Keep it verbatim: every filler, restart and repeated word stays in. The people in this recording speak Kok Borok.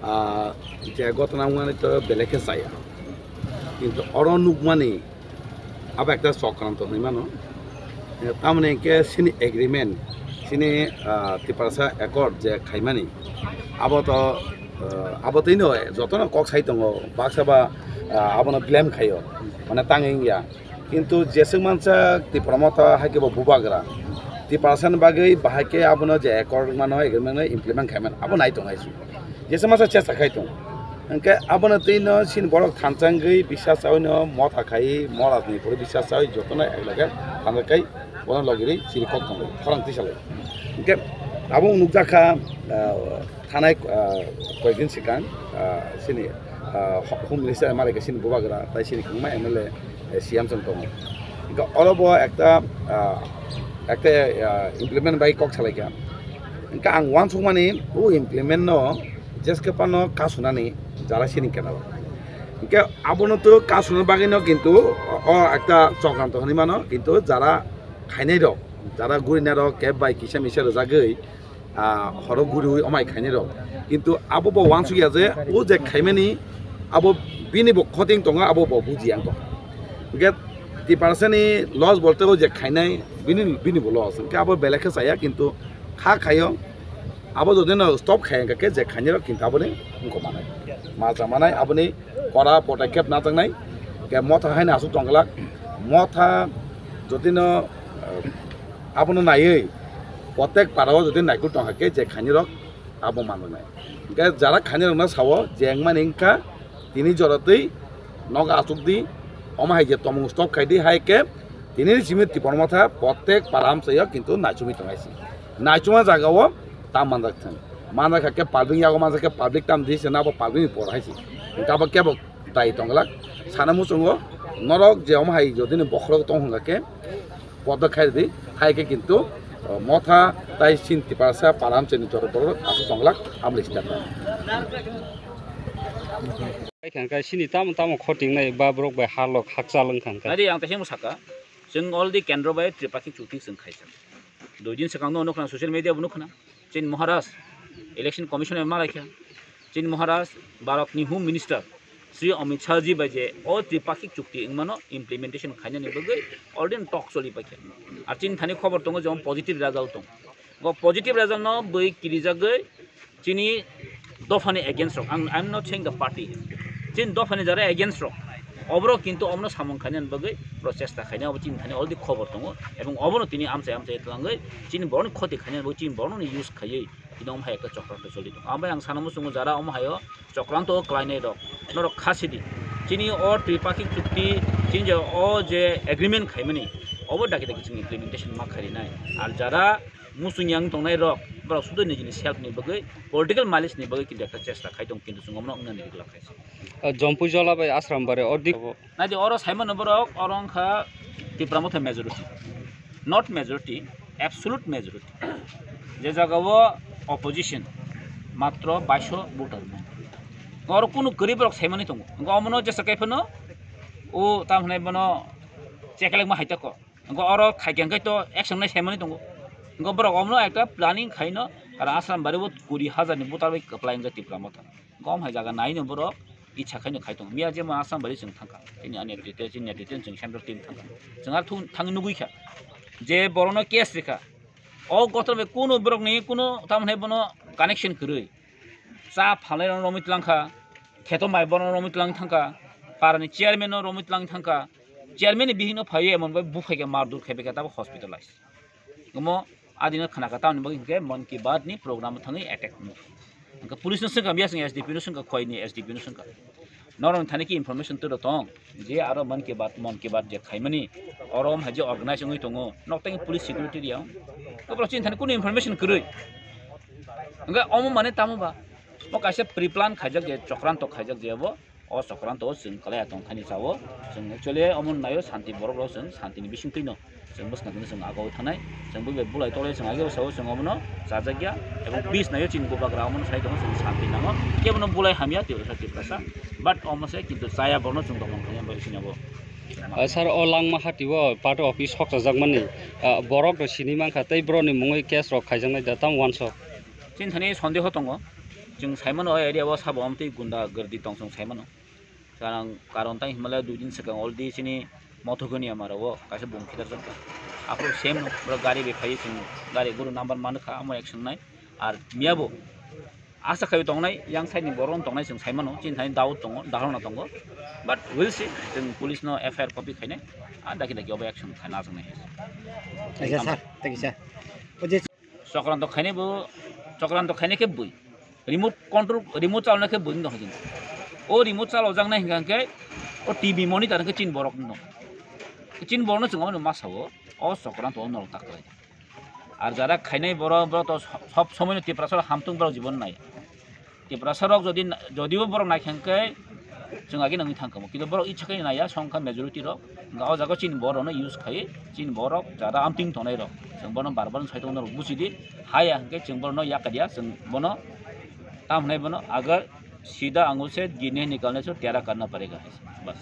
Ah, je ghotona wngmani to belai khe chaya, kintu oro nukmani abo ekta chokranto hinwi mano. Eh, tamoni hinkhe chini agreement, chini, ah, Tiprasa accord je khaimani, abo to, ah, abo twino jotono kok sai tongo, baksa ba, ah, abono blame khaio, mane tangwi wngya. Kintu jeswk mansa Tipra Motha hai khe bo bubagra. Tiprasani bagwi bahai khe abono je accord mano, agreement no implement khai mano, abo nai tong hai se. Jeswk mansa chesta khai tong. Hwnkhe abono twi no chini borok thansa wngwi bisas chaui no motha khai, morajni phuru bisas chaui jotono ek lage thansa khai bono logirwi chiri kok tongo, khorang twi salai. Hwnkhe abo nukjak kha, ah, thanai, ah, koyekdin swkang, ah, chini, ah, Home Minister malaikha chini bubagra, tai chini kwbangma M L A, eh, C M chwng tongo. Hwnkhe oro bo ekta, ah, ekta, ah, implement bai kok salaikha. Hwnkhe ang uansukmani o implement no jeske phano kasunani jara chini kenaro. Hwnkhe abono to kasuna bagwino kintu o ekta chokranto hinwi mano, kintu jara khainai rok, jara gurinai rok keb bai kisa misa rwjagwi, ah, horo guriui omai khainai rok. Kintu abo bo uansukya je o je khaimani abo bini bo khoting tongo, abo bo bujiya wng tongkha. Hwnkhe Tiprasani loss bolte o je khainai bini, bini bo loss. Hwnkhe abo belai khe chaya, kintu kha khaio abo jodi no stop khai hwnkhe je khainai rok kintu aboni wngkok manai. Ma cha manai aboni kora podokkhep najaknai. Hwnkhe motha haino aswk tongglak. Motha jodi no, eh, abono naiwi, protek para o jodi naikolwi tong hakhe je khainai rok abo manjaknai. Hwnkhe jara khainai rokno sao je wngmani wngkha tini jora twi nogo achuk di, omo hai je tomung stop khai di, hai khe tini simi Tipra Motha protek para amchaio kintu naichomwi tong hai se. Naichoma jaga o tam manjak thang. Manjak kha khe public yago manjak khe public tam di se na bo public ni por hai se. Hwnkhe abo kebo dai tongglak. Sana muchungo norok je omo hai jodi ni bokhorok tong hwnkha khe podok khai di, hai khe kintu, o, motha tai chini Tiprasa para amchaini jora borok aswk tongglak, amle sida. Khai kha khe chini tamo tamo khoting nai ba borok bai halok hakchal wng kha khe. Nadi ang tehemo saka, chwng already kendro bai Tripakhik chukti chwng khaisa. Dui din swkang no nukha social media bo nukha na. Chini Maharaj, Election Commission bai malaikha. Chini Maharaj, Bharat ni Home Minister, Shri Amit Shah ji bai je o Tripakhik chukti wngmano implementation khainani bagwi already talk choli paikha. Ar chini thani khobor tongo je positive result tong. Go positive result no bwi kirijagwi chini dophani against rok. Ang, I'm not saying the party. Chini dophani jara against rok. Oborok kintu omono samung khainani bagwi borok chesta khainai, obo chini thani already khobor tongo. Ebong obono tini amchai amchai twlangwi chini borokni khoti khainani bagwi chini borokno use khaiwi tini omo hai ekta chokranto choli tongo. Abo ang sana muchungo jara omo haio chokranto o klainai rok, norok kha sidi. Chini o Tripakhik chukti, chini je o je agreement khaimani, obo daki daki chwng implementation ma kharinai. Ar jara muchung yang tongnai rok, borok sudu nijini self ni bagwi, political mileage ni bagwi kintu ekta chesta khai tong, kintu chwng omono wngnani rwgwlak khaisa. O Jompui Jola bai Asrambari o dik- Naidi oro saimano borok, oro wngkha Tipra Motha majority, not majority, absolute majority. Je jagao opposition matro baiso voter. Oro kunu kwrwi borok saimani tongo. Wngkha omono jesa kaiphano o tam hwnai bono chekelengma hai tako. Wngkha oro thaikhe wngkhe to action nai saimani tongo. Wngkha borok omono ekta planning khaino, karon Asrambari o kuri hajar ni voter bai kwplai wngkha Tipra Motha. Gom hai jaga naino borok, Icha khaino khai tongo. Miya jemo Assam bari chwng thangkha. Tini ani detail, chini detail chwng central team thangkha. Chwng ar thung-, thang nugui kha. Je borono case rikha. O gotor bai kuno borokni kuno tamhwnai bono connection kwrwi. Cha phalnai rok romwi tlang kha. Kheto mai bono romwi tlang thangkha. Parani chairman no romwi tlang thangkha. Chairman ni bihik no phaiwi emon bai buphai khe mardur khai bai khe tabo hospitalize. Omo adino khna kha tamni bagwi hinkhe Mann Ki Baat ni program thangwi attack wngkha. Hinkhe police no swngkha, biya swngkha S D P no swngkha, khoi ni S D P no swngkha. Norok thani ki information turo tong je aro Mann Ki Baat, Mann Ki Baat je khaimani oro hai je organize wngwi tongo, nok tang police security riya. Obo chini thani kunu information kwrwi. Hinkhe omo mane tamo ba? O kaisa pre-plan khaijak je, chokranto khaijak je obo. O chokranto o chwng kwlai tong thani chao. Chwng actually omo naio santi borok rok chwng santi ni bising twino. Chwng bwskango chwng agoi thanai. Chwng bw bulai tole chwng age sao chwng omono chajakya. Ebong peace naio chini bubagra omono sai tongo chwng santi nango. Kebono bulai hamya Tiprasa Tiprasa. But omo se kintu chaya borno chwng tongmani hamya bai sinabo. Ah, sir, o Langmahati o party office hokchajak mani, ah, borok rok sini mankha tei borok ni mungwi case rok khaijaknai da tam uansuk. Chini thani sondeho tongo. Chwng saimano o area o sabo amtwi gunda gardi tong chwng saimano. Karang karon tang himale dui din swkang already chini Mothogoni amaro o kaisa bung khitar jang. Aphuru same no bro gari bai phai chwng gari guru number manu kha amo action nai. Ar miyabo asa khai tongnai yang side ni boron tongnai chwng saimano chini thani doubt tongo, dharon tongo. But we'll see, chwng police no F I R copy khainai. Ar daki daki obo action khaina jang nai. Thank you, sir. Thank you, sir. O je Chokranto khainai bo, chokranto khainai khe bui. Remote control, remote chalonai khe bui wng tongkha chini. O remote chalojaknai hingkha khe o T V monitor khe chini borok wng tong. Chini borokno chwng omono ma sao, o chokranto o norok ta khlai. Ar jara khainai borok, borok to sob somoino Tiprasa hamtung borok jibon nai. Tiprasa rok jodi, jodio borok naikha khe chwng agi nangwi thangkha mo. Kintu borok ichha khe naiya songkha majority rok. Hingkha o jaga chini borok no use khai, chini borok jara amting tongnai rok. Chwng bono bar bar sai tongo norok buchidi. Haya hingkhe chwng bono yakadiya chwng bono tam hwnai bono agar sida angul se ginne nikalne se tyara karna parega. Bas.